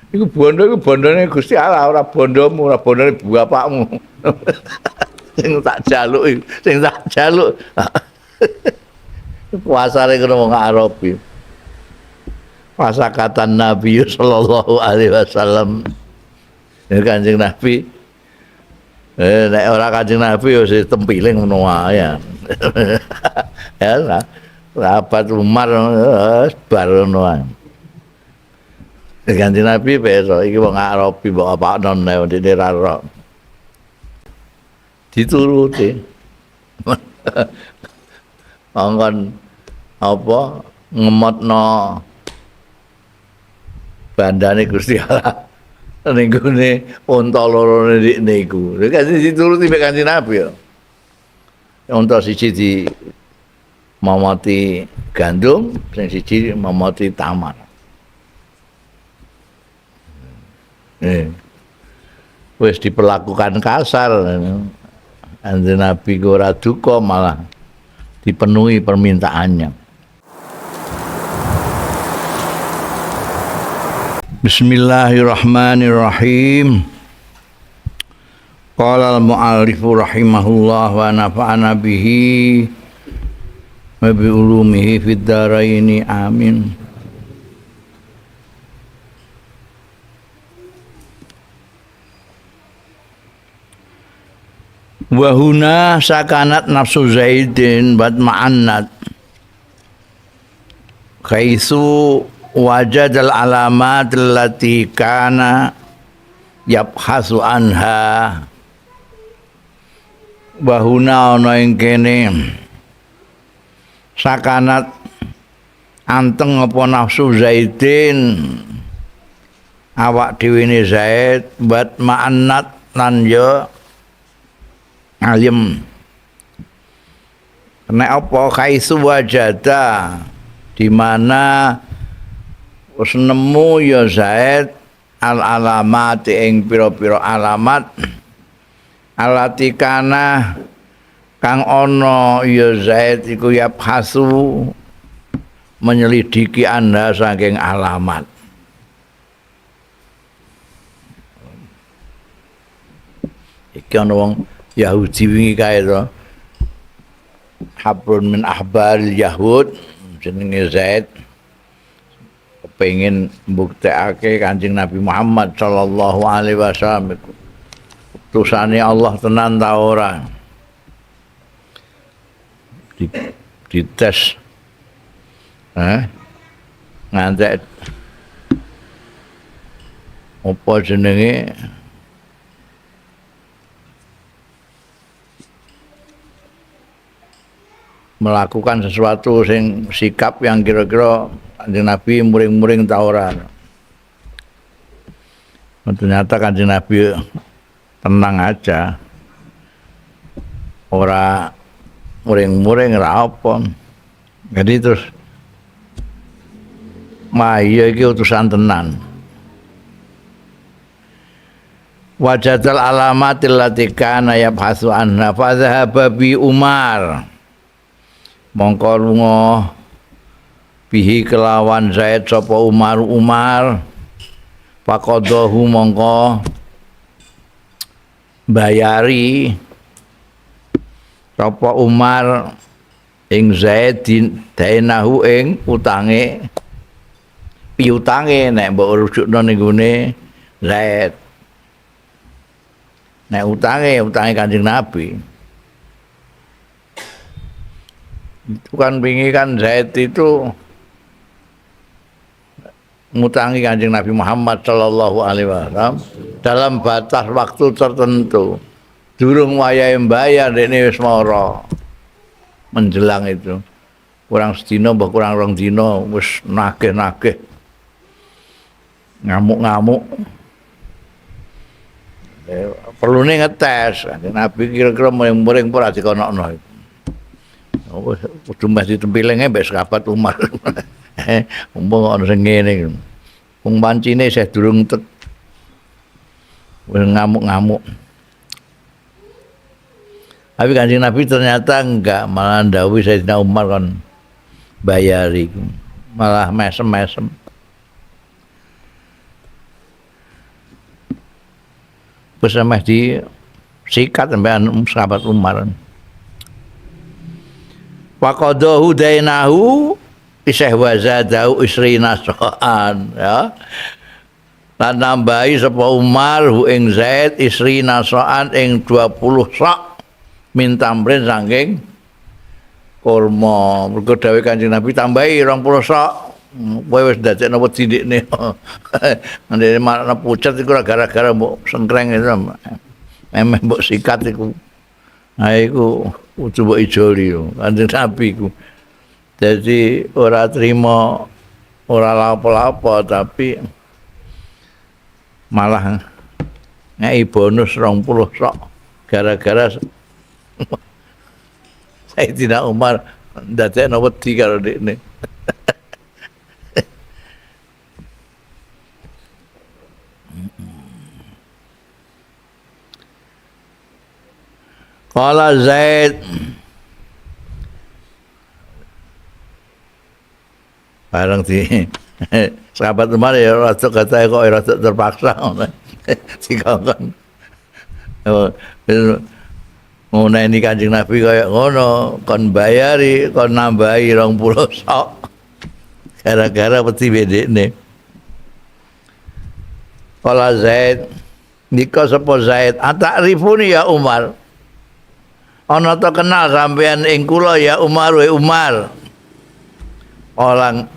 Iku bondo iku bondone Gusti Allah, ora bondomu, ora bondone bapakmu. Sing tak jaluk iku, sing tak jaluk. Puasane ngono wong Arabi. Pasakatan Nabi sallallahu alaihi wasallam. Ya Kanjeng Nabi. Nek ora Kanjeng Nabi ya wis tempiling ngono wae. Ya lah. Sahabat Umar bar ngono wae. Kanjeng Nabi peso iki wong Arabi mbok apakno nek ndekne ra ro. Dituruti. Angkon apa ngemotno bandane Gusti Allah ning gone unta loro ndekne iku. Lha kan dituruti mek Kanjeng Nabi ya. Unta siji di mamati gandum, sing siji mamati tamar. Wis diperlakukan kasar. Kanjeng Nabi ora duka, malah dipenuhi permintaannya. Bismillahirrahmanirrahim. Qala al-mu'allif rahimahullah wa nafa'ana bihi wa bi ulumihi fid dharaini amin. Wa huna sakanat nafsu Zaidin bat ma'annat kaitsu wajadal alamat allati kana yabhasu anha. Wa huna ana ing kene sakanat anteng apa nafsu Zaidin awak dhewe ne Zaid bat ma'annat lan ya alim. Nek apa kaisu wajada di mana wis nemu ya Zaid al alamat ing pira-pira alamat alati kana kang ana ya Zaid iku yabhasu menyelidiki anda saking alamat. Iki ana wong Yahudi wingi kae to. Habrun min ahbaril Yahud jenenge Zaid kepengin mbuktekake Kanjeng Nabi Muhammad sallallahu alaihi wasallam iku utusane Allah tenan ta ora. Dites. Ngantek apa jenenge melakukan sesuatu sing sikap yang kira-kira Kanjeng Nabi muring-muring ta ora. Ternyata Kanjeng Nabi tenang aja. Ora muring-muring ora apa. Jadi terus mah iya iki utusan tenan. Wajadal alamatil lati kana yabhasu anha fa dhahaba bi Umar. Mongko lunga bihi kelawan Zaid sapa Umar Umar faqadahu mongko bayari sapa Umar ing Zaid dainahu ing utange piutange nek mbok rujukno ning gone Zaid nek utange utange Kanjeng Nabi. Itu kan wingi kan Zaid itu ngutangi Kanjeng Nabi Muhammad sallallahu alaihi wasallam dalam batas waktu tertentu. Durung wayahe mbayar dekne wis mara. Menjelang itu. Kurang sedina mbah kurang rong dina wis nagih-nagih. Ngamuk-ngamuk. Perlune ngetes Kanjeng Nabi kira-kira muring-muring ora dikonokno. Kudu meh ditempilenge mbek sahabat Umar. Umpama ana sing ngene. Wong pancine isih durung tek ngamuk-ngamuk. Tapi Kanjeng Nabi ternyata enggak, malah ndhawuhi Sayyidina Umar kon bayari, malah mesem-mesem. Wis meh disikat sampean sahabat Umar. Waqadahu dainahu isih wazadahu isrina soan ya. Lan nambahi sapa Umar hu ing Zaid isrina soan ing 20 sok mintamrin saking kurma. Mergo dawuh Kanjeng Nabi tambahi 20 sok. Kowe wis ndadekno wedi ndikne. Ndekne marakno pucet iku gara-gara mbok sengkreng itu. Memeh mbok sikat iku. Nah iku kudu mbok ijoli Kanjeng Nabi iku. Jadi ora trimo ora lapo-lapo tapi malah ngei bonus 20 sok gara-gara Sayyidina Umar ndadekno wedi karo ndekne. Qala Zaid bareng di sahabat Umar ya rada katae kok rada terpaksa dikongkon nguneni Kanjeng Nabi kaya ngono kon bayari kon nambahi 20 sok gara-gara wedi bedekne. Qala Zaid nika sapa Zaid atakrifuni ya Umar, ana ta kenal sampean ing kula ya Umar we Umar. Orang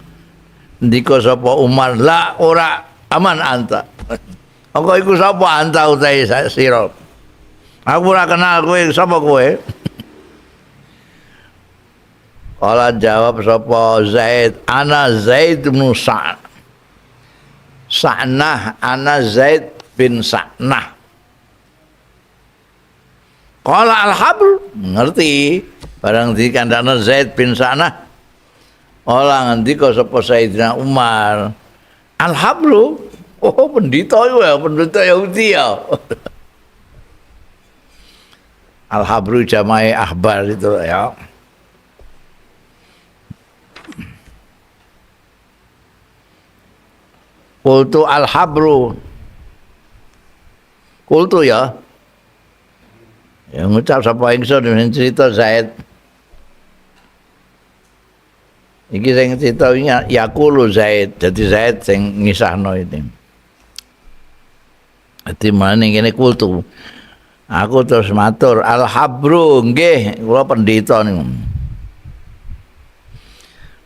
ndika sapa Umar la ora aman anta. Angko iku sapa anta utahe sira. Aku ora kenal kowe sapa kowe. Kala jawab sapa Zaid, ana Zaid bin Sa'd. Sa'nah, ana Zaid bin Sa'nah. Kala al-habr, ngerti barang dikandakno Zaid bin Sa'nah. Ola ngendika sapa Sayyidina Umar, al-habru, oh pendeta iku ya, pendeta Yahudi ya. Al-habru jamae ahbar itu ya. Qultu al-habru. Qultu ya. Ya ngucap sapa ingsun sing cerita Zaid. Iki sing cerita iki yaqulu Zaid, dadi Zaid sing ngisahno iki. Dadi mane kene kultu. Aku terus matur, al-habru nggih, kula pendhita niku.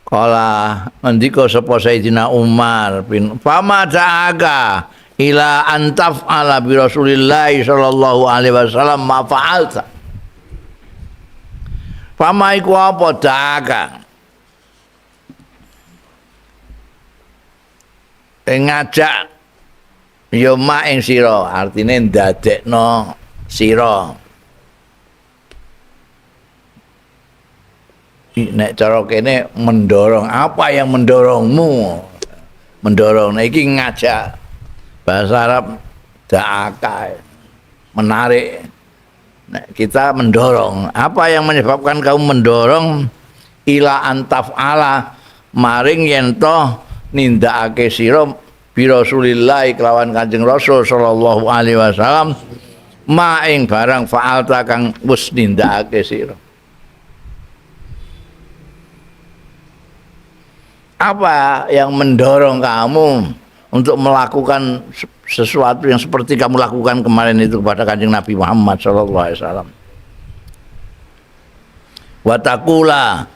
Kala ngendika sapa Sayyidina Umar bin fama da'aka ila antaf ala bi Rasulillah sallallahu alaihi wasallam ma fa'alta. Fama iku apa da'aka? Ngajak ya mak ing sira, artine ndadekno sira. Nek cara kene mendorong, apa yang mendorongmu? Mendorong, nek iki ngajak. Bahasa Arab da'aka, menarik. Nek kita mendorong, apa yang menyebabkan kamu mendorong ila antaf'ala maring yen toh nindakake sira bi Rasulillah kelawan Kanjeng Rasul sallallahu alaihi wasallam ma ing barang fa'alta kang wis nindakake sira. Apa yang mendorong kamu untuk melakukan sesuatu yang seperti kamu lakukan kemarin itu kepada Kanjeng Nabi Muhammad sallallahu alaihi wasallam? Wa taqula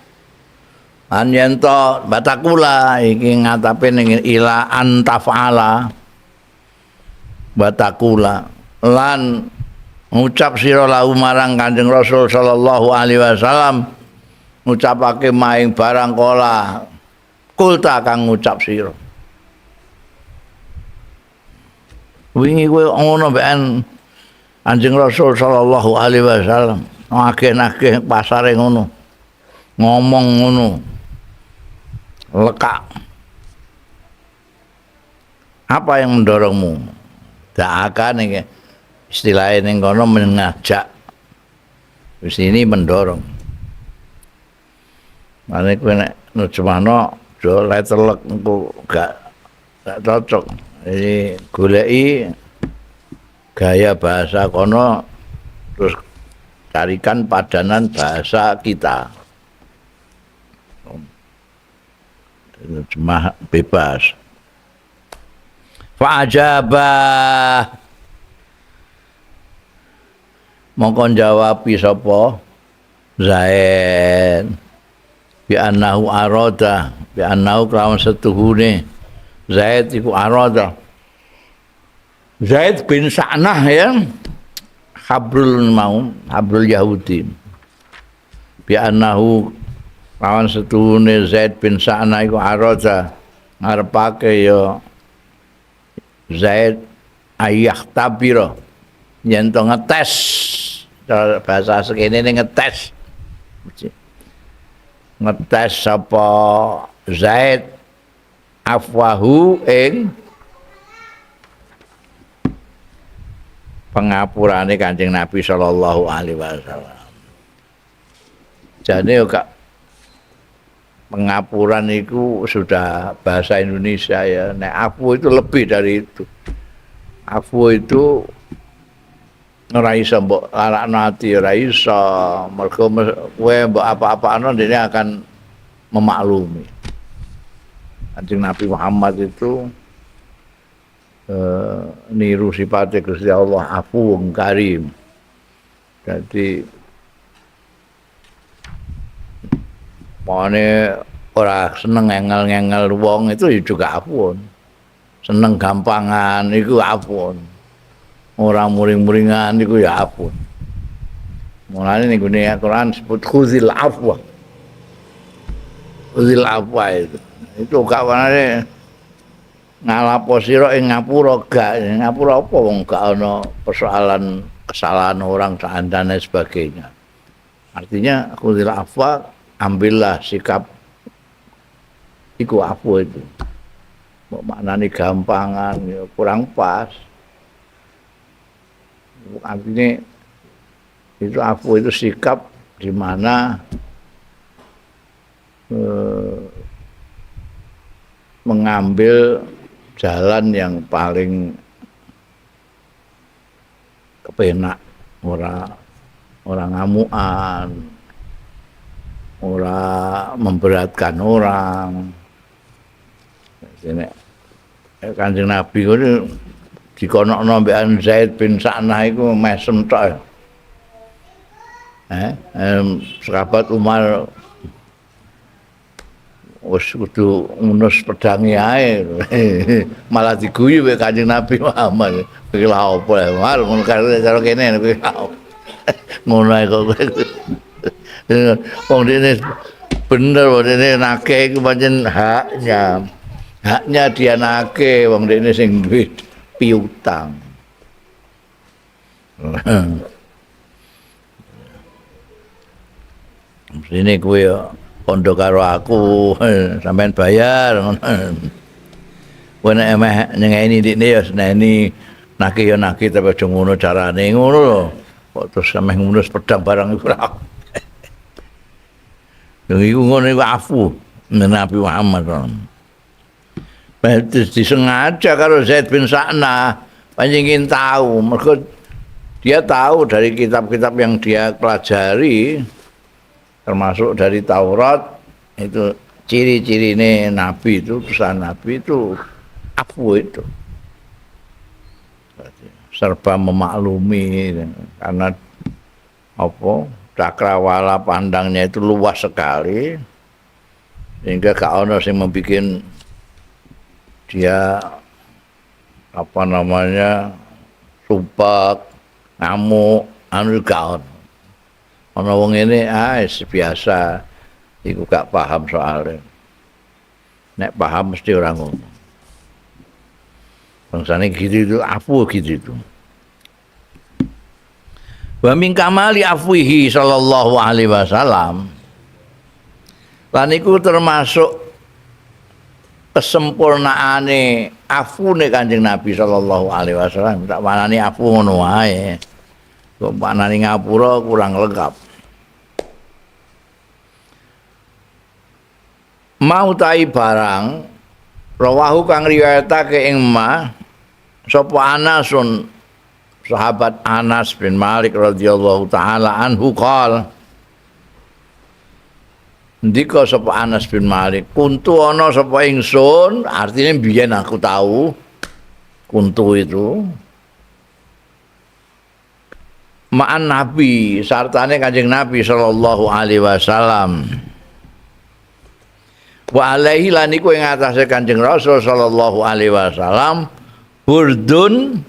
an yanto batakula iki ngatape ning ila antafala batakula lan ngucap sira lahu marang Kanjeng Rasul sallallahu alaihi wasallam ngucapake maing barang kala kulta kang ngucap sira. Wingi kowe ngono mbekan Kanjeng Rasul sallallahu alaihi wasallam nagih-nagih pasare ngono ngomong ngono lekak. Apa yang mendorongmu? Da'akan iki istilahnya ning kono mengajak. Di sini mendorong. Mane kowe nek nerjemahno aja letelek engko gak cocok. Jadi goleki Gaya bahasa kono terus carikan padanan bahasa kita. Terjemah bebas. Fa'ajaba mongko jawab sapa Zaid bi annahu arada bi annahu kelawan setuhune Zaid iku arada Zaid bin Sa'nah ya habrul mau habrul Yahudi bi annahu lawan setuhune Zaid bin Sa'nah iku arada ngarepake ya Zaid ayah tabira yen to ngetes bahasa sekene ngetes ngetes sapa Zaid afwahu ing pengapurane Kanjeng Nabi sallallahu alaihi wasallam. Jane yo gak pengapuran itu sudah bahasa Indonesia ya. Nek afu itu lebih dari itu. Afu itu ora iso mbok larakno ati, ora iso. Mergo kowe mbok apa-apakno dene akan memaklumi. Kanjeng Nabi Muhammad itu niru sifatnya Gusti Allah afuwun karim. Jadi pokoknya ora seneng ngengel-ngengel wong itu juga afuwun. Seneng gampangan itu afuwun. Ora muring-muringan itu ya afuwun. Mulane ning gone Al-Qur'an sebut khuzil afwa. Khuzil afwa itu. Itu gak warnane ngalapo sira ing ngapura gak. Ngapura apa wong gak ana persoalan kesalahan orang dan lain sebagainya. Artinya khuzil afwa, ambillah sikap iku afu itu. Mbok maknani gampangan ya kurang pas. Artinya itu afu itu sikap di mana mengambil jalan yang paling kepenak, ora ngamukan, ora memberatkan orang. Nek Kanjeng Nabi kuwi dikonokno mbekan Zaid bin Sa'nah iku mesem tok. Sahabat Umar wis kudu ngunus pedange ae. Malah diguyu mbek Kanjeng Nabi Muhammad. Iki lha opo ya, Mar ngono karo kene kuwi. Ngono ae kok. Wong dene bener wong dene nagih iku pancen haknya. Haknya dia nagih wong dene sing duwe piutang. Mestine kowe kondo karo aku, sampean bayar ngono. Kowe nek emeh nyengeni ndikne ya seneni, nagih ya nagih tapi aja ngono carane ngono lho. Kok terus sampe ngunus pedang barang iku ora. Lha iku ngono iku afu Nabi Muhammad. Terus disengaja karo Zaid bin Sa'nah, pancen ingin tahu, mergo dia tahu dari kitab-kitab yang dia pelajari, termasuk dari Taurat, itu ciri-cirine Nabi itu, pesan Nabi itu afu itu. Serba memaklumi, karena apa cakrawala pandangnya itu luas sekali, sehingga gak ono sing membikin dia apa namanya sumpek, ngamuk, anu gak ono. Ana wong ngene ah biasa iku gak paham soalnya. Nek paham mesti ora ngono. Bangsane gitu itu afu gitu itu. Wa min kamali afwihi sallallahu alaihi wasallam. Lan iku termasuk kesempurnaane afune Kanjeng Nabi sallallahu alaihi wasallam. Tak manani afu ngono wae. Kok maknani ngapura kurang lengkap. Mau tai barang rawahu kang riwayatake ing ma sapa Anasun sahabat Anas bin Malik radhiyallahu taala anhu qol ndika sapa Anas bin Malik kuntu ana sapa ingsun, artinya biyen aku tahu kuntu itu ma'an Nabi sartane Kanjeng Nabi sallallahu alaihi wasallam wa alaihi lan iku ing atase Kanjeng Rasul sallallahu alaihi wasallam burdun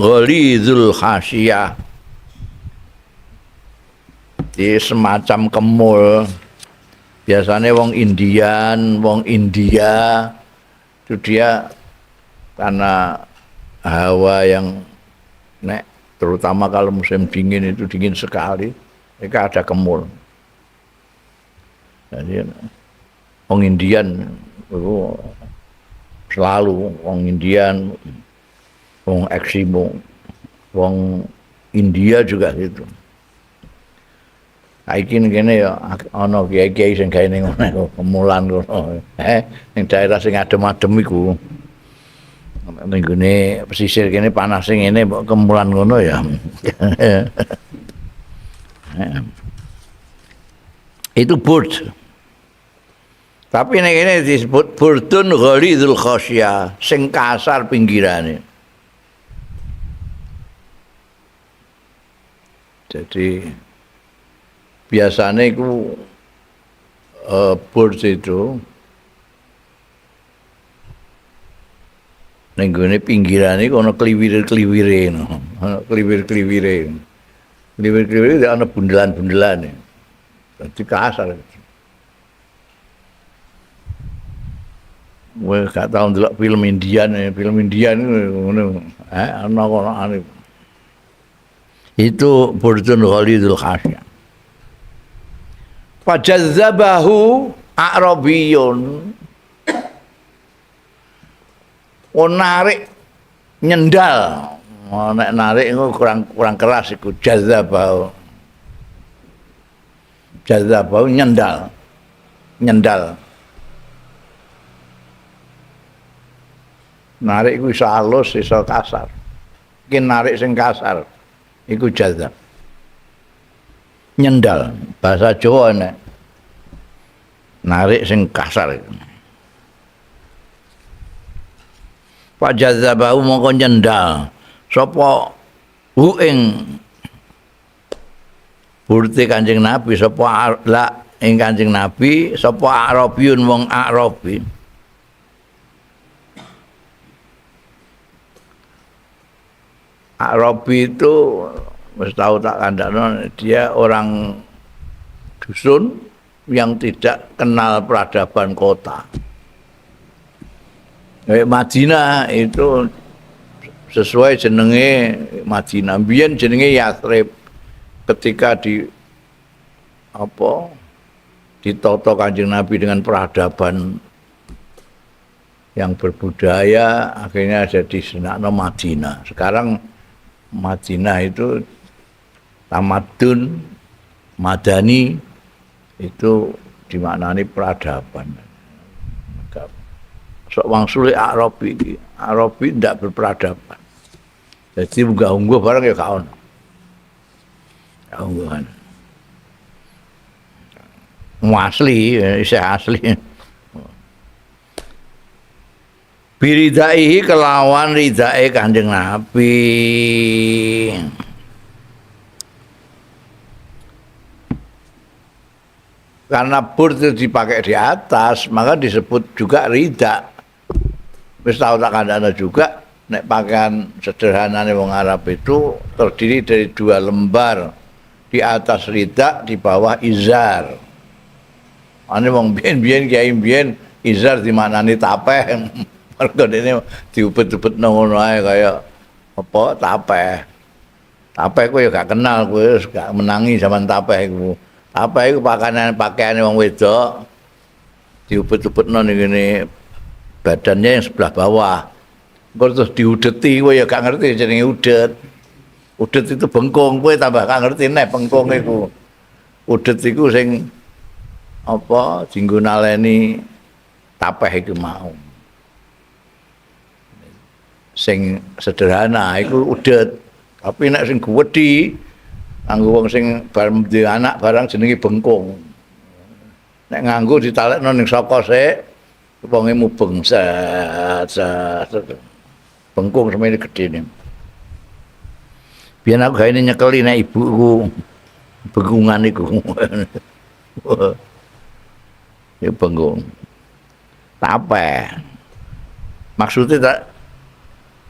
ghalidul khasiyah, di semacam kemul. Biasanya wong Indian, wong India itu dia karena hawa yang nek terutama kalau musim dingin itu dingin sekali, mereka ada kemul. Jadi wong Indian itu selalu wong Indian, wong Eskimo, wong India juga gitu. Saiki kene ya ana kiai-kiai sing gawe ning ngono kemulan ngono. Ning daerah sing adem-adem iku. Ning gone pesisir kene panas sing ngene mbok kemulan ngono ya. Itu burd. Tapi ning kene disebut burdun ghalidul khasyah, sing kasar pinggirane. Jadi biasanya itu burd itu ning gone pinggirane iku ana kliwir-kliwire ngono, ana kliwir-kliwire. Kliwir-kliwire ana bundelan-bundelane. Dadi kasar. Kowe gak tau ndelok film Indian, film Indian ngono. Ana kono ane. Itu burdun ghalidul khasyah. Fajazzabahu a'rabiyun. Oh, narik nyendal. Oh, nek narik iku kurang keras iku jazzabahu. Jazzabahu nyendal. Nyendal. Narik iku iso halus, iso kasar. Iki narik sing kasar iku jazab. Nyendal bahasa Jawa nek narik sing kasar iku. Pak jazabahu mongko nyendal sapa hu ing burte Kanjeng Nabi sapa la ing Kanjeng Nabi sapa Arabiyun wong Arabi. Arabi itu wis tau tak kandhakno, dia orang dusun yang tidak kenal peradaban kota. Kayak Madinah itu sesuai jenenge Madinah. Biyen jenenge Yathrib. Ketika di apa ditata Kanjeng Nabi dengan peradaban yang berbudaya, akhirnya jadi senakno Madinah. Sekarang Madinah itu tamadun madani itu dimaknani peradaban. Sok wang sulit Arabi iki, Arabi ndak berperadaban. Jadi unggah-ungguh barang ya gak ono. Gak ungguhan. Asli, isih asli. Biridaihi kelawan ridae Kanjeng Nabi. Karena bur itu dipakai di atas, maka disebut juga rida. Wis tau tak kandhane juga, nek pakaian sederhanane wong Arab itu terdiri dari dua lembar, di atas rida, di bawah izar. Ane wong biyen-biyen kiai biyen izar dimaknani tapeh. Mergo dene diubet-ubetno ngono ae kaya apa tapeh. Tapeh kowe ya gak kenal, kowe wis gak menangi zaman tapeh iku. Tapeh iku pakaiane wong wedok diubet-ubetno ning ngene badannya yang sebelah bawah. Engko terus diudeti, kowe ya gak ngerti jenenge udet. Udet itu bengkong, kowe tambah gak ngerti nek bengkong iku. Udet iku sing apa dienggo naleni tapeh iku mau. Sing sederhana iku udet, Tapi nek sing gedhi nganggo wong sing bar duwe anak barang jenenge bengkung. Nek nganggo ditalekno ning saka sik, wonge mubeng set set. Bengkung semene gedene. Biyen aku gaene nyekeli nek ibuku bengkungan iku. Ya bengkung. Tape. Maksudnya tak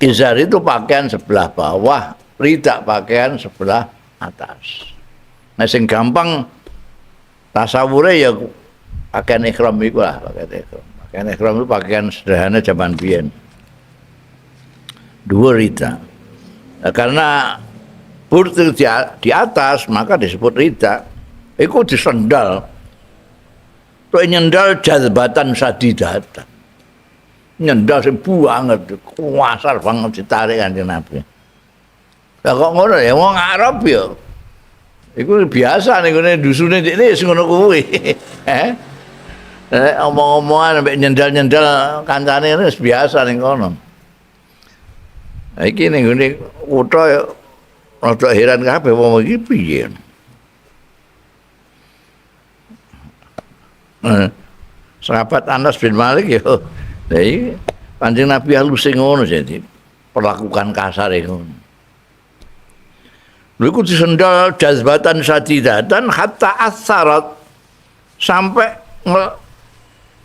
izar itu pakaian sebelah bawah, ridak pakaian sebelah atas. Nah sing gampang tasawure ya pakaian ihram iku lah, pakaian ihram. Pakaian ihram itu pakaian sederhana zaman biyen. Dua rida. Nah, karena burtil di atas maka disebut rida. Iku disendal. Tok nyendal jazbatan sadidatan. Nyendal sing banget, kuasar banget ditarik Kanjeng Nabi. Lah kok ngono ya wong Arab ya. Iku biasa ning ngene dusune ndekne wis ngono kuwi. Omong-omongan ambek nyendal-nyendal kancane wis biasa ning kono. Lah iki ning ngene kutha ya rada heran kabeh wong iki piye. Sahabat Anas bin Malik ya. Lah iki Kanjeng Nabi halus ngono jadi perlakukan kasar ngono. Lha iku disendal jazbatan sadidatan hatta asarat sampai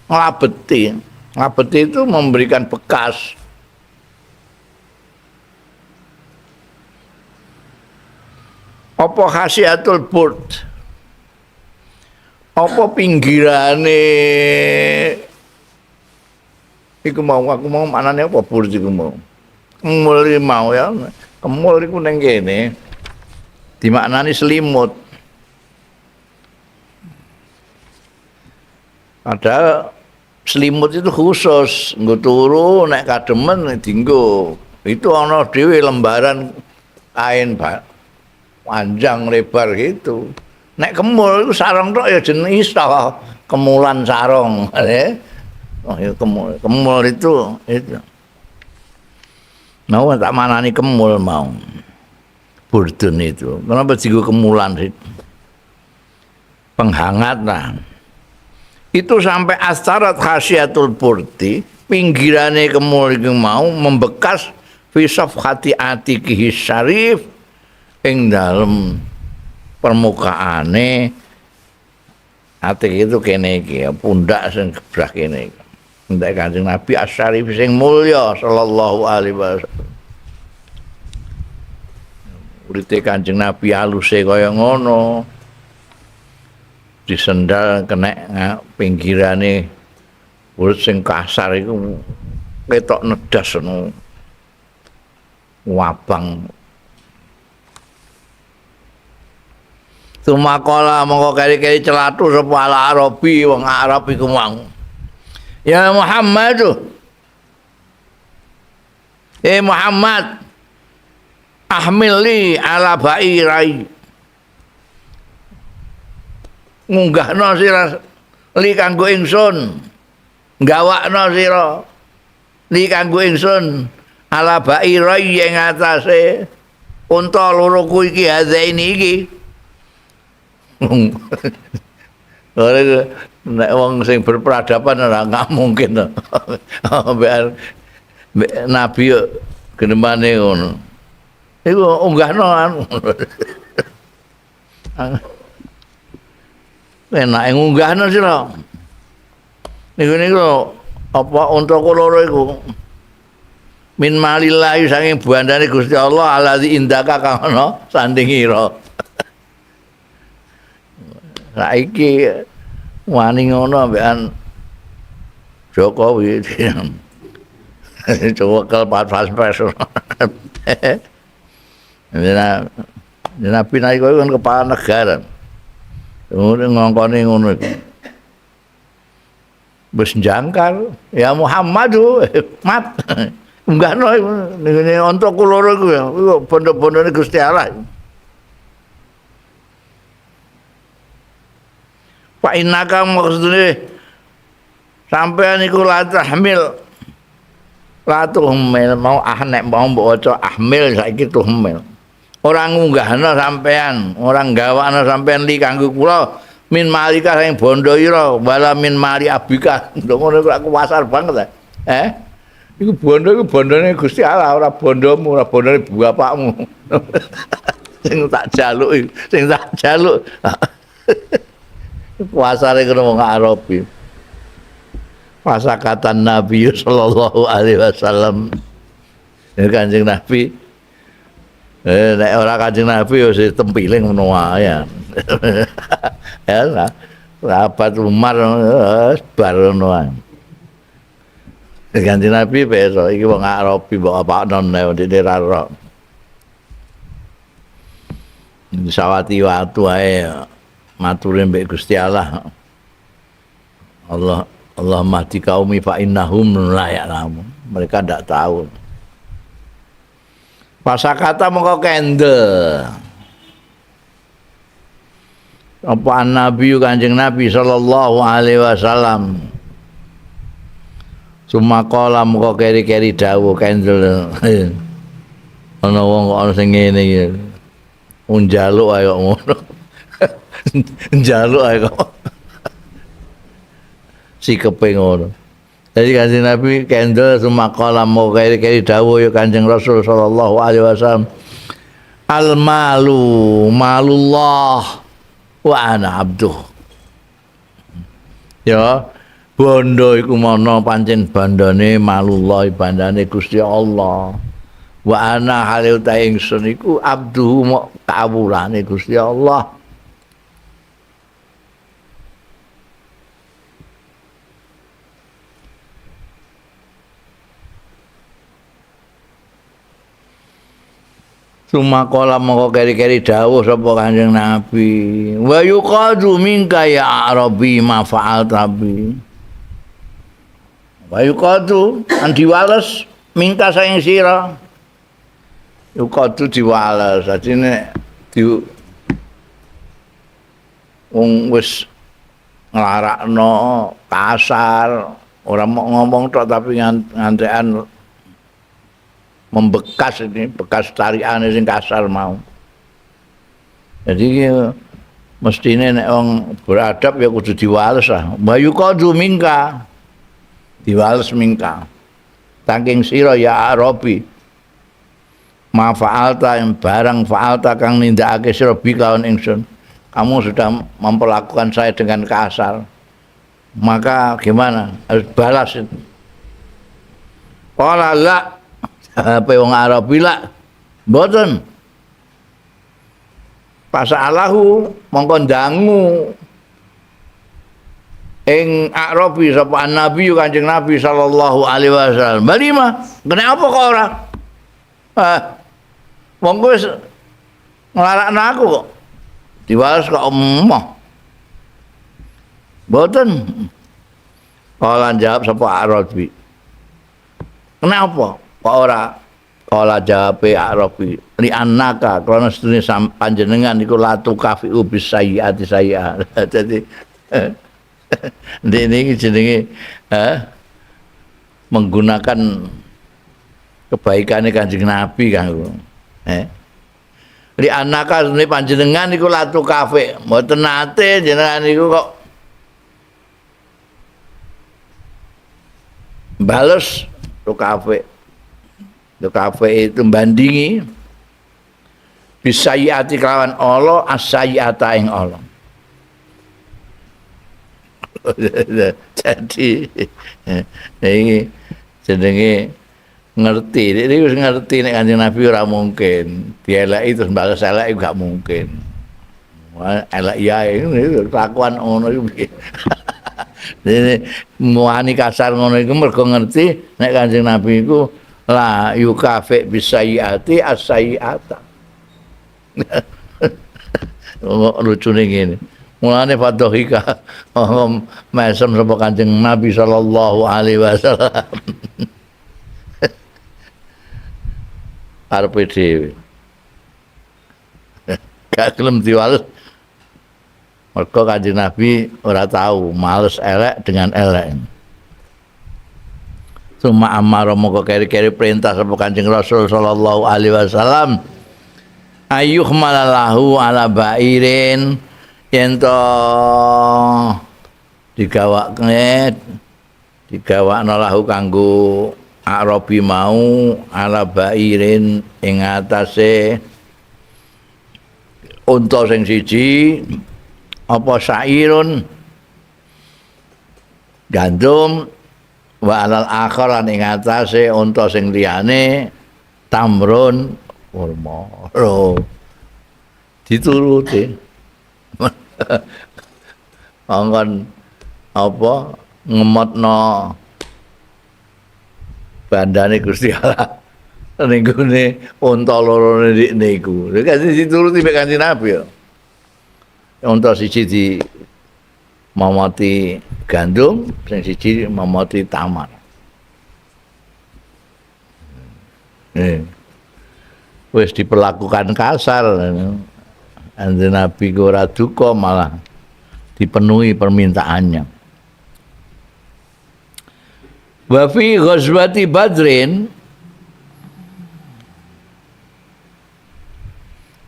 nglabeti. Nglabeti itu memberikan bekas. Apa khasiatul burd? Apa pinggirane iku mau aku mau maknane apa burd iku mau? Kemul mau ya. Kemul iku ning kene dimaknani selimut. Padahal selimut itu khusus nggo turu nek kademen dienggo. Itu ana dhewe lembaran kain panjang lebar gitu. Nek kemul iku sarung tok ya jenenge iso kemulan sarung. Oh ya kemul, kemul itu. Mau tak manani kemul mau. Burdun itu. Kenapa digo kemulan sih? Penghangat lah. Itu sampai astarat khasiatul burdi, pinggirane kemul iku mau membekas fi safhati atikihi syarif ing dalem permukaane atik itu kene iki pundak sing gebrah kene iki. Pundak Kanjeng Nabi asyarif sing mulya sallallahu alaihi wasallam. Urite Kanjeng Nabi aluse kaya ngono. Disendal kena pinggirane urut sing kasar iku ketok nedas ngono. Wabang. Sumakola mongko keri-keri celatu sapa ala Arabi wong Arab iku mau. Ya Muhammad. Eh Muhammad, ahmil li ala ba'irai. Ngunggahno sira li kanggo ingsun. Gawakno sira li kanggo ingsun ala ba'irai ing atase unta loro ku iki hazaini iki. Ora nek wong sing berperadaban ora nggak mungkin to. Nabi yo genemane ngono. Iku unggahno anu. Enake ngunggahno sira. Niku niku apa unta loro iku. Min malillahi saking bandane Gusti Allah allazi indaka kang ana sandingira. Saiki wani ngono ambekan Jokowi. Coba pas-pas. Nabi naik kan kepala negara. Ngongkone ngono iku. Wis jangkar, ya Muhammadu, mat. Unggahno ngene unta loro iku ya, iku bondo-bondone Gusti Allah. Fa innaka maksudnya sampean iku la tahmil la tuhmil mau ahnek mau mbok waca ahmil saiki tuhmil. Ora ngunggahno sampean, ora nggawakno sampean li kanggo kula min malika sing bondo ira wala min mali abika. Ngono iku kasar banget. Eh? Iku bondo iku bondone Gusti Allah, ora bondomu, ora bondone bapakmu. Sing tak jaluk, sing tak jaluk. Puasane kono wong Arabi. Pasakatan Nabi sallallahu alaihi wasallam. Ya Kanjeng Nabi. Nek ora Kanjeng Nabi ya wis tempiling ngono wae. Ya lah. Sahabat Umar bar ngono wae. Kanjeng Nabi peso iki wong Arabi mbok apakno nek ndek ra ro. Sawati watu ae mature mbek Gusti Allah. Allah Allah mahdi kaumi fa innahum la ya'lamun. Mereka ndak tahu. Pasakata mongko kendel. Apa Nabi Kanjeng Nabi sallallahu alaihi wasallam. Sumakola mongko keri-keri dawuh kendel. Ana wong kok ana sing ngene iki. Njaluk ae kok ngono. Njaluk ae kok. Sikepe ngono. Jadi Kanjeng Nabi kendel sumakola mongko keri-keri dawuh ya Kanjeng Rasul sallallahu alaihi wasallam. Al malu malullah wa ana abduh. Ya, bondo iku mono pancen bandane malullah bandane Gusti Allah. Wa ana hale ta ingsun iku abduhu mok kawulane Gusti Allah. Sumakola mongko keri-keri dawuh sapa Kanjeng Nabi. Wa yuqadu minka ya Arabi ma fa'alta bi. Wa yuqadu an diwales minka saing sira. Yuqadu diwales artine di wong wis nglarakno kasar, ora mau ngomong tok tapi ngantekan membekas ini, bekas tarikane sing kasar mau. Jadi mestine nek wong beradab ya kudu diwales lah. Bayu qadu mingka. Diwales mingka. Saking sira ya Arabi. Ma fa'alta yang barang fa'alta kang nindakake sira bi lawan ingsun. Kamu sudah memperlakukan saya dengan kasar. Maka gimana? Harus balas itu. Qala la. Apa wong Arabi lah mboten. Pasalahu mongko ndangu ing Arabi sapa Nabi Kanjeng Nabi sallallahu alaihi wasallam. Balima, kenapa kok ora? Wong wis nglarakno aku kok. Diwales kok emoh. Mboten. Kala jawab sapa Arabi. Kenapa? Kok ora? Kala jawabe Arabi, li annaka krana sedune panjenengan iku latu kafiu bisayiati sayyi'ah. Dadi ndene iki jenenge menggunakan kebaikane Kanjeng Nabi kanggo. Li annaka sedune panjenengan iku latu kafi. Mboten nate jenengan iku kok bales kafe. Kafe itu bandingi bisayiati kelawan Allah asayiata ing Allah. Jadi ini jenenge ngerti, ini wis ngerti nek Kanjeng Nabi ora mungkin dieleki terus bales elek gak mungkin. Elek ya ini kelakuan ngono iku piye. Dene muani kasar ngono iku mergo ngerti nek Kanjeng Nabi iku la yukafi bisayiati asayiata. Lucune ngene. Mulane fadhika mesem sapa Kanjeng Nabi sallallahu alaihi wasallam. Arepe dhewe. Gak gelem diwales. Mergo Kanjeng Nabi ora tahu males elek dengan elek. Suma amara moko keri-keri perintah sapa Kanjeng Rasul sallallahu alaihi wasallam. Ayuh malalahu ala ba'irin yen to digawakne digawakno lahu kanggo Arabi mau ala ba'irin ing atase unta sing siji apa sairun gandum wa alal akhar lan ing atase unta sing liyane tamrun kurma. Lho dituruti. Angkon apa ngemotno bandane Gusti Allah ning gone unta loro niku. Lha kan dituruti mek Kanjeng Nabi ya. Unta siji di mamati gandum, sing siji mamati tamar. Wis diperlakukan kasar. Kanjeng Nabi ora duka, malah dipenuhi permintaannya. Wa fi ghazwati Badrin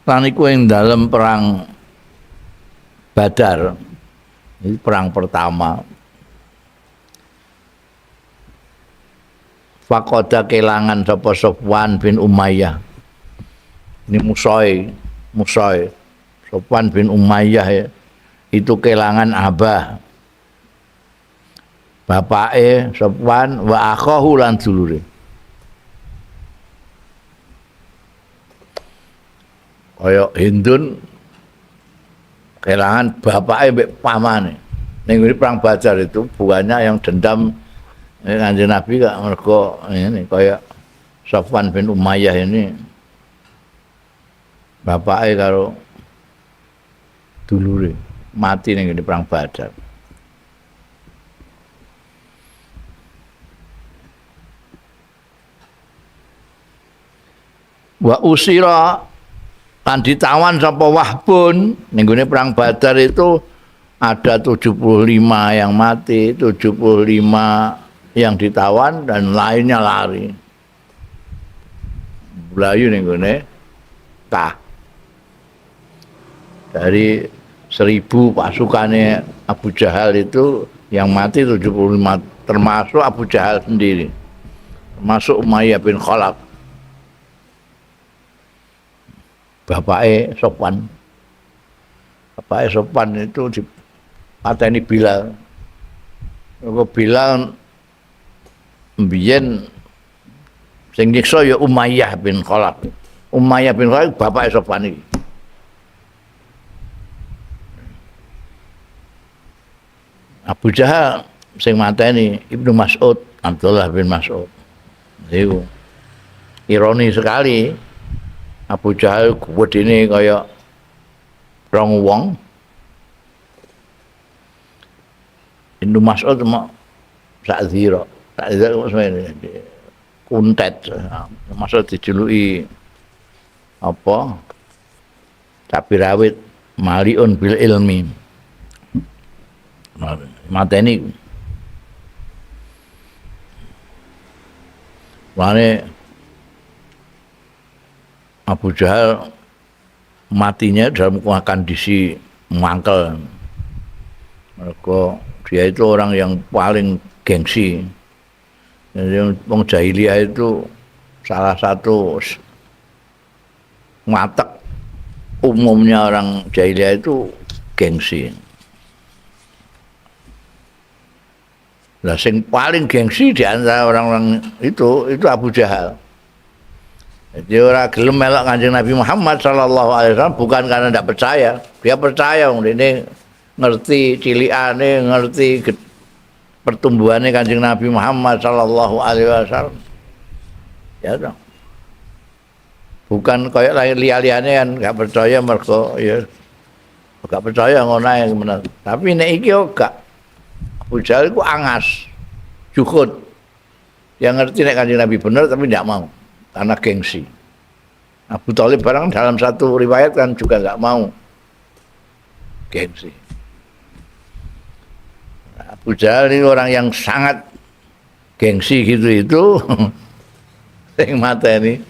lan iku ing dalem perang Badar. Ini perang pertama. Faqada kelangan sapa Sofwan bin Umayyah. Ini musoy Sofwan bin Umayyah ya. Itu kelangan abah. Bapake Sofwan wa akhahu lan dulure. Kaya Hindun kelangan bapake mbek pamane. Ning perang Badar itu bukannya yang dendam Kanjeng Nabi gak mergo ini kaya Sofwan bin Umayyah ini bapake karo dulure mati ning perang Badar. Wa usira lan ditawan sapa Wahbun ning gone perang Badar itu ada 75 yang mati, 75 yang ditawan dan lainnya lari. Mlayu ning gone Kah. Dari 1000 pasukannya Abu Jahal itu yang mati 75, termasuk Abu Jahal sendiri, termasuk Umayyah bin Khalaf. Bapake Sofwan. Bapake Sofwan itu dipateni Bilal. Mergo Bilal mbiyen sing nyiksa ya Umayyah bin Khalaf. Umayyah bin Khalaf bapake Sofwan iki. Abu Jahal sing mateni Ibnu Mas'ud, Abdullah bin Mas'ud. Iku ironi sekali. Abu Jahal gedene kaya rong wong. Ibnu Mas'ud mak sak zira, sak zira semene kuntet. Mas'ud dijuluki apa? Cabi rawit maliun bil ilmi. Mateni. Mane Abu Jahal matinya dalam kondisi mangkel. Mergo dia itu orang yang paling gengsi. Jadi wong jahiliyah itu salah satu matek umumnya orang jahiliyah itu gengsi. Nah, sing paling gengsi di antara orang-orang itu Abu Jahal. Jadi ora gelem melok Kanjeng Nabi Muhammad sallallahu alaihi wasallam bukan karena tidak percaya. Dia percaya wong dene ngerti cilikane, ngerti pertumbuhane Kanjeng Nabi Muhammad sallallahu alaihi wasallam. Ya toh. Bukan kaya liya-liyane kan gak percaya mergo ya gak percaya ngono ae bener. Tapi nek iki yo gak. Abu Jahal iku angas, juhud. Yang ngerti nek Kanjeng Nabi bener tapi tidak mau karena gengsi. Abu Thalib barang dalam satu riwayat kan juga nggak mau, gengsi. Abu Jahal ini orang yang sangat gengsi gitu itu, sing mateni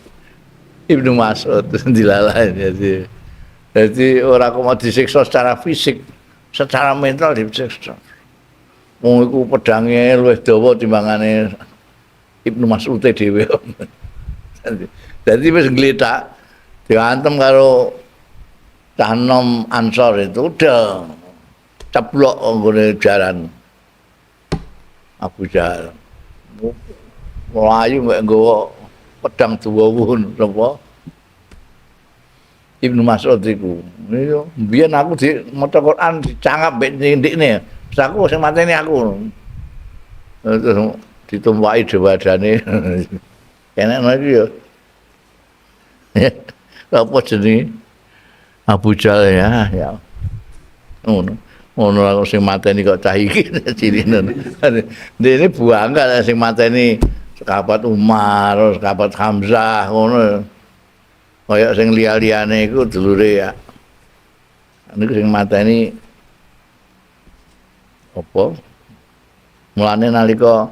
Ibnu Mas'ud dilalah. Jadi ora kok mau disiksa secara fisik, secara mental disiksa. Wong iku pedange luwih dawa timbangane Ibnu Mas'ud dhewe. Dadi wis ngletak diantem karo cah nom Ansor itu udah ceblok nggone jaran Abu Jahal. Melayu mek nggawa pedang dawa sapa Ibnu Mas'ud iku. Iya, mbiyen aku di maca Quran dicangap mbek ndikne. Terus aku sing mateni aku. Terus ditumpaki dhewadane. Kenekno iki ya. Apa jenenge? Abu Jahal ya, ya. Ngono. Ngono aku sing mateni kok cah iki cirine. Dene bangga sing mateni sekabat Umar, sekabat Hamzah ngono. Kaya sing liya-liyane iku dulure ya. Niku sing mateni apa? Mulane nalika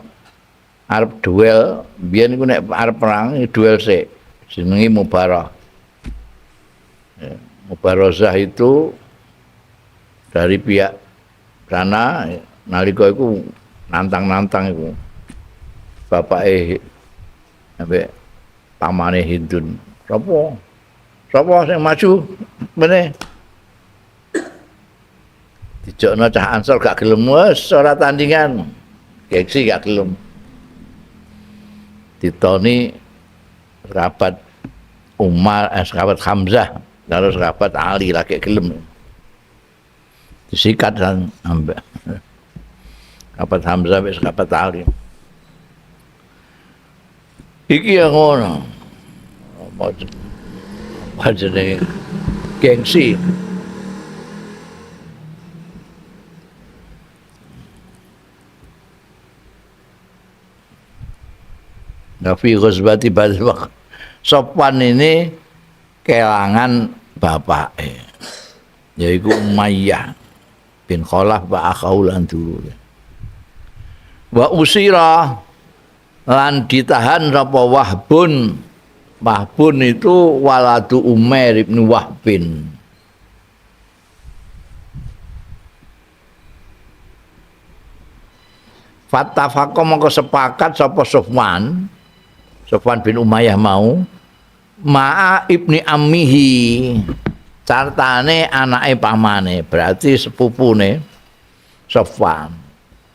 arep duel, biyen iku nek arep perang duel sik, jenenge mubarah. Ya, mubarazah itu dari pihak sana nalika iku nantang-nantang iku. Bapake ambek pamane Hindun. Sapa? Sapa sing maju meneh? Dijokno cah Ansor gak gelem, wis ora tandingan. Gengsi gak gelem. Ditoni sahabat Umar, sahabat Hamzah, lalu sahabat Ali lagi gelem. Disikat kan ambek sahabat Hamzah ambek sahabat Ali. Iki ya ngono. Apa jenenge? Gengsi. Fi ghazwati Badr. Sofwan ini kelangan bapake, yaiku Umayyah bin Khalaf wa akhahu lan dulure. Wa usira lan ditahan sapa Wahbun. Wahbun itu waladu Umair ibn Wahbin. Fattafaqa mongko sepakat sapa Sofwan, Sofwan bin Umayyah mau ma'a ibni ammihi, cartane anake pamane, berarti sepupune Sofwan,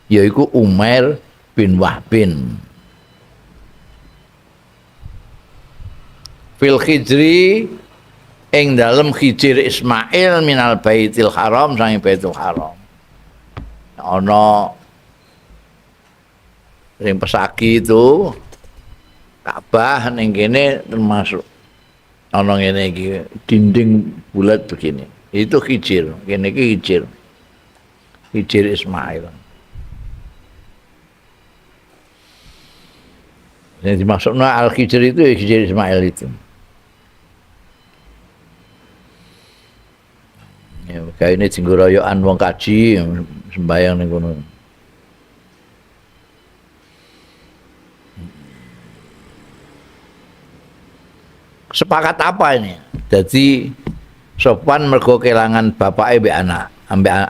yaiku Umair bin Wahbin. Fil Khijri ing dalem Khijir Ismail minal Baitil Haram sang Baitul Haram. Ana sing pesagi itu Ka'bah ning kene termasuk ana ngene iki dinding bulat begini. Itu Khijir, kene iki Khijir. Khijir Ismail. Yang dimaksudna Al-Khijir itu ya Khijir Ismail itu. Ya, kayak ini tinggal royokan wong kaji sembayang ning kono. Sepakat apa ini? Jadi Sofwan mergo kelangan bapake mbek anak,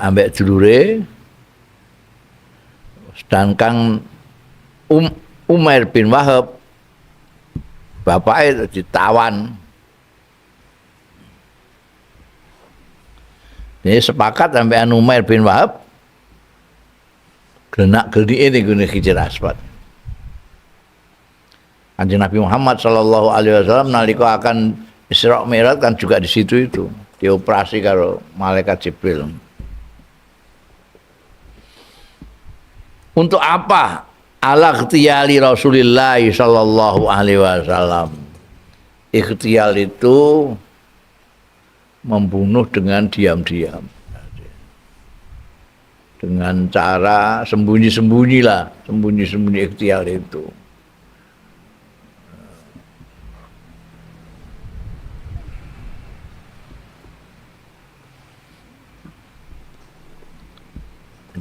ambek dulure. Sedangkan Umair bin Wahab bapake ditawan. Ini sepakat sampai Umair bin Wahab gelenak-gelike ning gone Hijr Aswad. Kanjeng Nabi Muhammad sallallahu alaihi wasallam nalika akan Isra Mi'raj kan juga di situ itu dioperasi karo malaikat Jibril. Untuk apa? Ala ikhtiyali Rasulillah sallallahu alaihi wasallam. Ikhtiyal itu membunuh dengan diam-diam, dengan cara sembunyi-sembunyi lah, sembunyi-sembunyi ikhtiar itu.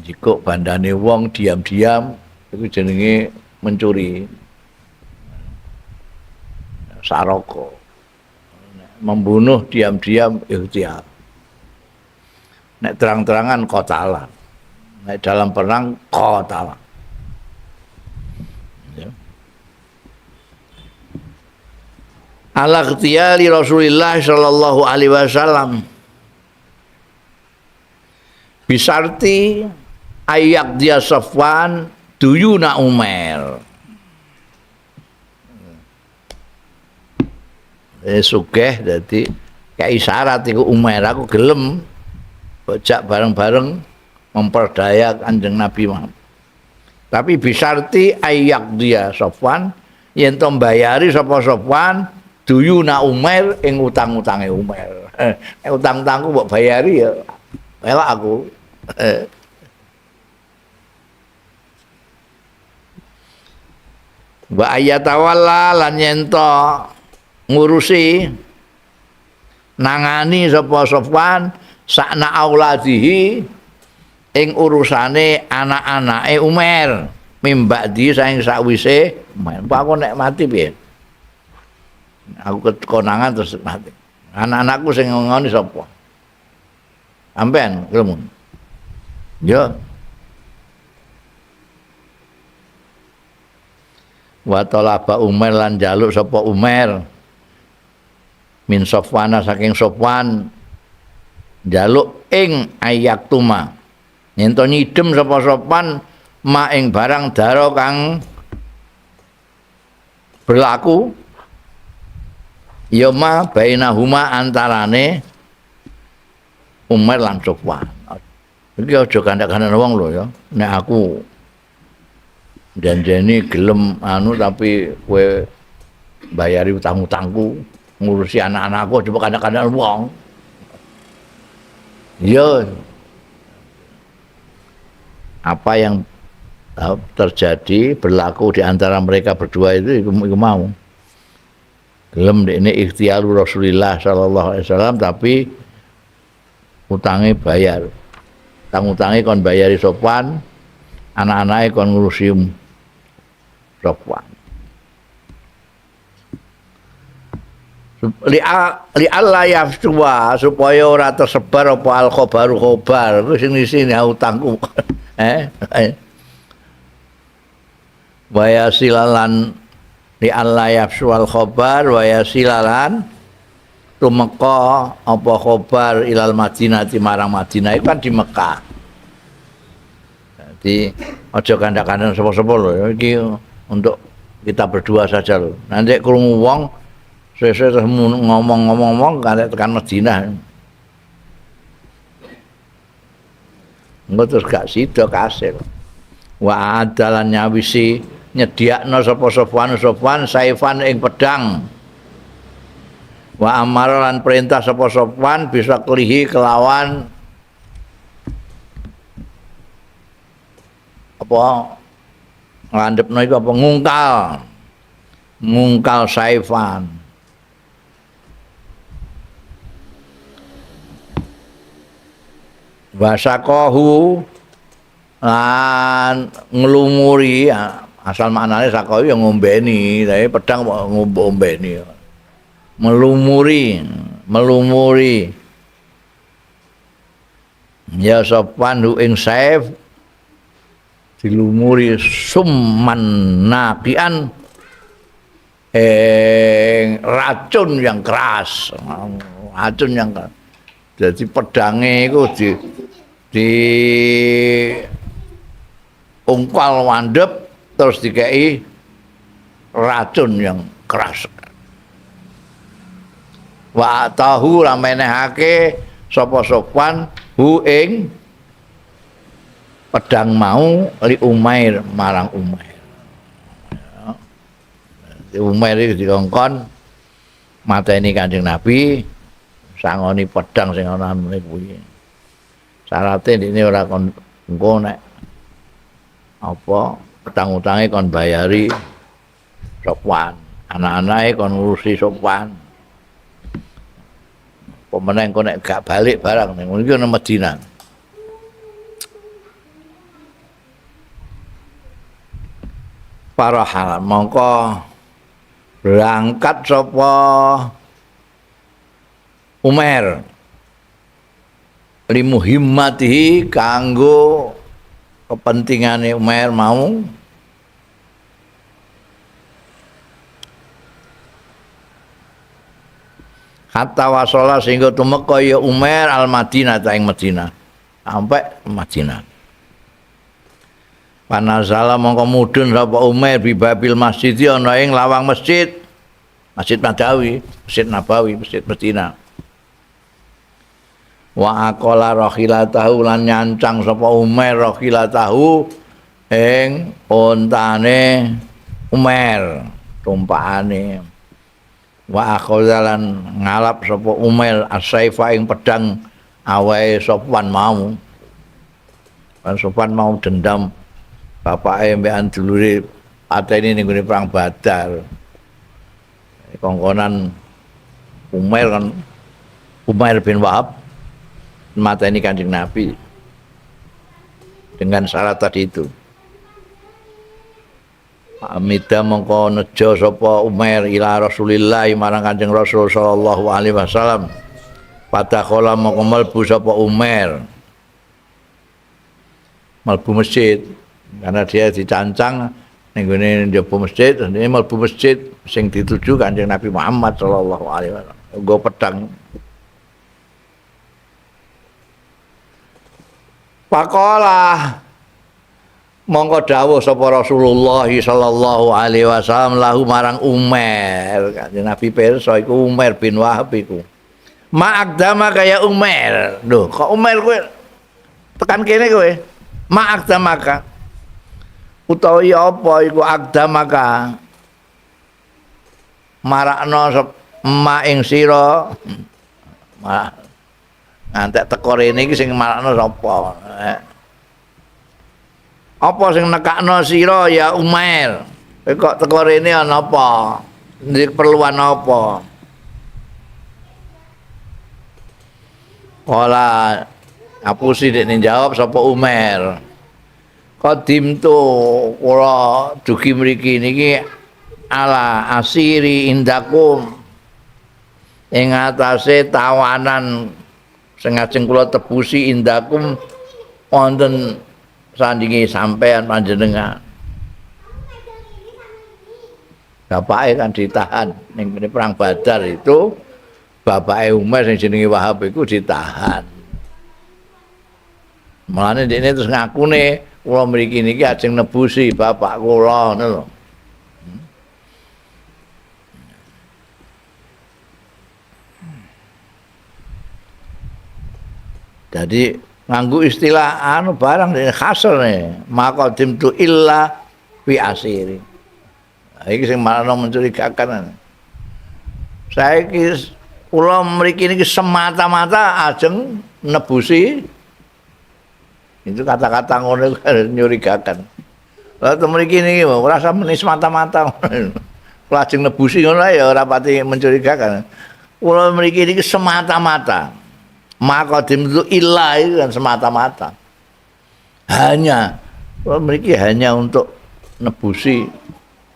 Jika bandane wong diam-diam itu jenenge mencuri, saroko. Membunuh diam-diam ikhtiar. Nek terang-terangan qatala. Nek dalam perang qatala. Ya. Ala ikhtiyari Rasulillah sallallahu alaihi wasallam. Bisarti ayak dia Safwan duyuna Umar. Sugih dadi kayak isyarat iku Umar aku gelem bojak bareng-bareng memperdaya Kanjeng Nabi Muhammad. Tapi bisarti ayak dia Safwan yen to mbayari sapa Safwan duyuna Umar ing utang-utange Umar. Utang-utangku mbok bayari ya elak aku. Wa ayatawalla lan yen to ngurusi nangani sapa Safwan sakna auladihi ing urusane anak-anake Umar mimbakdi saing sakwise Umar. Aku nek mati piye? Aku kekonangan terus mati. Anak-anakku sing ngoni sapa? Sampean gelem. Ya. Wa talaba Umar lan njaluk sapa Umar min Safwana saking Safwan njaluk ing ayaktuma yen to nyidem sapa Safwan ma ing barang dara kang berlaku ya ma bainahuma antarane Umar lan Safwan. Iki aja kandak-kandak wong lho ya, nek aku janjeni gelem anu tapi kowe bayari utang-utangku ngurusi anak-anakku coba kadang-kadang wong. Ya, apa yang terjadi berlaku di antara mereka berdua itu iku mau. Gelem ini ikhtiaru Rasulillah sallallahu alaihi wasallam tapi utangnya bayar. Utang-utangnya kon bayari Sofwan, anak-anaknya kon ngurusi Sofwan. Li alla yafsuwa supaya ora tersebar apa al khabaru khabar ku sing isine utangku. Wa yasilalan li alla yafsuwal khabar wa yasilalan tumeka apa khabar ilal Madinah marang Madinah itu kan di Mekah. Jadi aja kandak-kandak sapa-sapa lho iki untuk kita berdua saja lho. Nanti krungu wong suwe-suwe terus ngomong-ngomong karek tekan Madinah. Engko terus gak sida kasil. Wa adalan nyawisi nyediakno sapa Safwan Safwan saifan ing pedang. Wa amara lan perintah sapa Safwan bisa klihi kelawan apa nglandhepno iku apa ngungkal. Ngungkal saifan. Wasakohu lan nglumuri, asal maknane sakohu ya ngombeni, tapi pedang kok ngombeni. Melumuri, melumuri. Ya sopan hu ing saif dilumuri summan naqian racun yang keras, racun yang keras. Jadi pedange iku di ungkal wandep terus dikei racun yang keras. Wa tahu lamenehake sapa Sofwan hu ing pedang mau li Umair marang Umair. Umair iki dikongkon mateni Kanjeng Nabi sangoni pedang sing ana anune kuwi. Syarate ndekne ora kon engko nek apa utang-utange kon bayari Sofwan, anak-anake kon ngurusi Sofwan. Pemenang engko nek gak balik barang ning iki ana Madinah. Para hal mongko berangkat sapa Umar limuhimmatihi kanggo kepentingane Umar mau hatta wasala sehingga tumeka ya Umar al Madinah ta ing Madinah sampai Madinah. Panazala mongko mudhun sapa Umar bi babil masjid ana ing lawang masjid, Masjid Nadawi, Masjid Nabawi, Masjid Madinah. Wa aqala rakhilatahu lan nyancang sapa Umar rakhilatahu ing ontane Umar, tumpakane. Wa akhadha lan ngalap sapa Umar as-saifa ing pedang awae Sofwan mau. Kan Sofwan mau dendam bapake mbekan dulure pateni ning gone perang Badar. Kongkonan Umar kan Umar bin Wahab mateni Kanjeng Nabi dengan syarat tadi itu. Amida mongko nejo sapa Umar ila Rasulillah marang Kanjeng Rasul sallallahu alaihi wasallam. Padakhala mongko mlebu sapa Umar. Mlebu masjid karena dia dicancang ning gone njaba masjid, ini mlebu masjid sing dituju Kanjeng Nabi Muhammad sallallahu alaihi wasallam. Nggo pedang. Pakola mongko dawuh sapa Rasulullah sallallahu alaihi wasallam lahu marang Umar. Kanjeng Nabi pirsa iku Umar bin Wahab iku. Ma'akdama kaya Umar. Lho, kok Umar kowe tekan kene kowe? Ma'akdamaka. Utawa ya apa iku akdamaka? Marakno ma ing sira. Ngantek teko rene iki sing marakno sapa? Apa sing nekakno sira ya Umar? Kowe kok teko rene ana apa? Ndek perluan apa? Kala apusi dekne jawab sapa Umar. Qadim tu kula dugi mriki niki ala asiri indakum ing atase tawanan sing ajeng kula tebusi indakum wonten sandinge sampean panjenengan. Bapake kan ditahan ning perang Badar itu, bapake Umar sing jenenge Wahab iku ditahan. Mulane dekne terus ngakune kula mriki niki ajeng nebusi bapak kula ngono lho. Jadi nganggo istilah anu barang khasr nih, maqadim tu illa fi asiri. Iki sing marakno mencurigakan. Saiki kula mriki niki semata-mata ajeng nebusi. Itu kata-kata ngono nyurigakan. Lah mriki niki ora usah meni semata-mata. Kula ajeng nebusi ngono ya ora pati mencurigakan. Kula mriki niki semata-mata. Maqadim itu illa itu kan semata-mata. Hanya mriki hanya untuk nebusi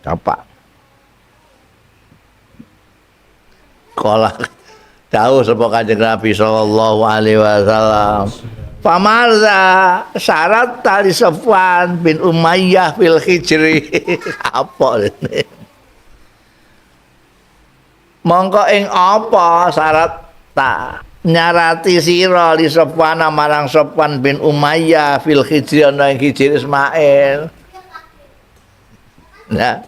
bapak. Kala dawuh sapa Kanjeng Nabi sallallahu alaihi wasallam. Famarza syarat tali Sofwan bin Umayyah fil hijri. Apa ini? Mongko ing apa syarat tak nyarati sira li Sofwan marang Sofwan bin Umayyah fil hijri ana ing hijri Ismail. Nah,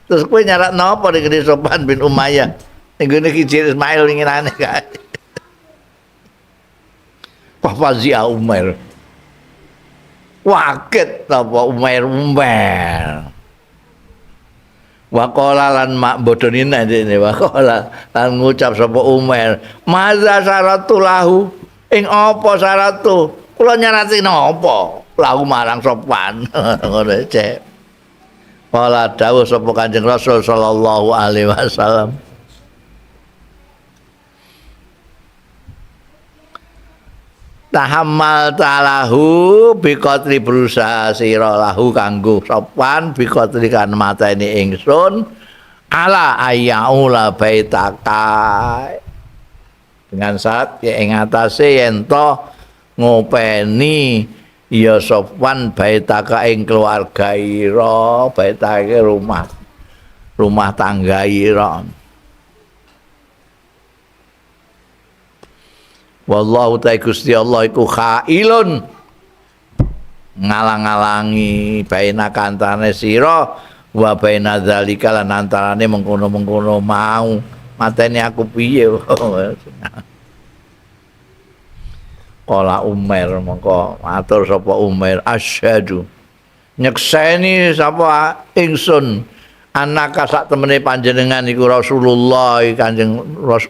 terus kowe nyarat napa ning Sofwan bin Umayyah? Ning gone hijri Ismail winginane kae. Fazia Umar. Waket apa Umar Umar. Waqala lan mak bodoni ndekne waqala lan ngucap sapa Umar, "Maza syaratu lahu?" Ing apa syaratu? Kula nyarati napa? Lahu marang Sofwan. Ngono cek. Qala dawuh sapa Kanjeng Rasul sallallahu alaihi wasallam. Tahammal talahu biqatli berusaha sira lahu kanggo Sofwan biqatli kan mateni ingsun ala ayyaula baitaka Dengan syarat ya ing atase yen to ngopeni ya Sofwan baitaka ing keluarga ira, baitake rumah tangga ira. Wallahu ta'ala Gusti Allah iku khailun ngalang-alangi baina kantane sira wa baina zalika lan antarane mengkono-mengkono mau mateni aku piye. Kala Umar mongko matur sapa Umar asyhadu nyekseni sapa ingsun anaka sak temene panjenengan iku Rasulullah Kanjeng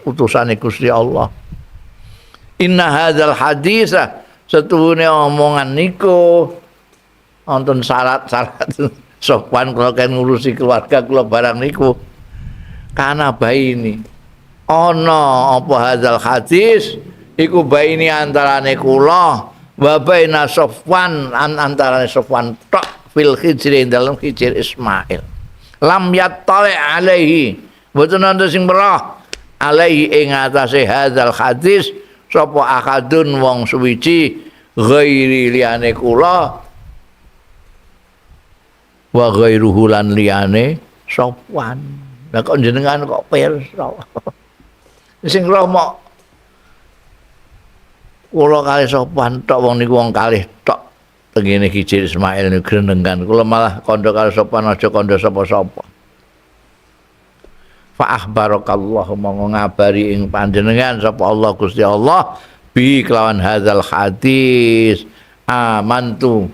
utusane Gusti Allah. Inna hadzal hadisa setuhune omongan niku wonten syarat-syarat sopan kula kan ngurusi keluarga kula barang niku kana baini ana apa hadzal hadis iku baini antarane kula wa baina Sofwan antarane Sofwan tok fil hijri dalam hijir Ismail lam yattali alaihi mboten wonten sing merah alaihi ing atase hadzal hadis sapa akadun wong suwiji ghairi liyane kula wa ghairuhu lan liyane Sofwan. Lah kok jenengan kok pirsa. Sing roh mok kula kalih Sofwan tok wong niku wong kalih tok tengene Hijir Ismail niku grenengan. Kula malah kandha kalih Sofwan aja kandha sapa-sapa. Fa akhbarakallahu monggo ngabari ing panjenengan sapa Allah Gusti Allah bi kelawan hadzal hadis amantu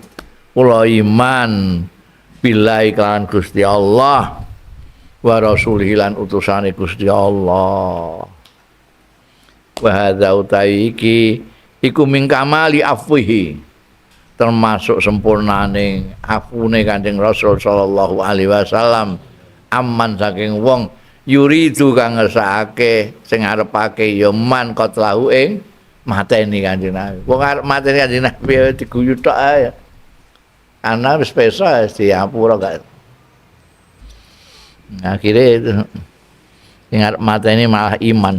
kula iman billahi kelawan Gusti Allah wa rasulihi lan utusane Gusti Allah. Wa hadza utawi iki iku min kamali afwihi termasuk sempurnane afune Kanjeng Rasul sallallahu alaihi wasallam aman saking wong yuridu kang ngersakake sing arepake ya man qatlahu ing mateni Kanjeng Nabi. Wong arep mateni Kanjeng Nabi diguyu tok ae. Ana wis pesa diapura gak. Akhire itu sing arep mateni malah iman.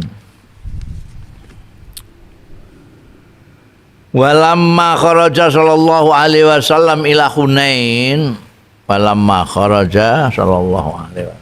Walamma kharaja sallallahu alaihi wasallam ila Hunain, walamma kharaja sallallahu alaihi wasallam.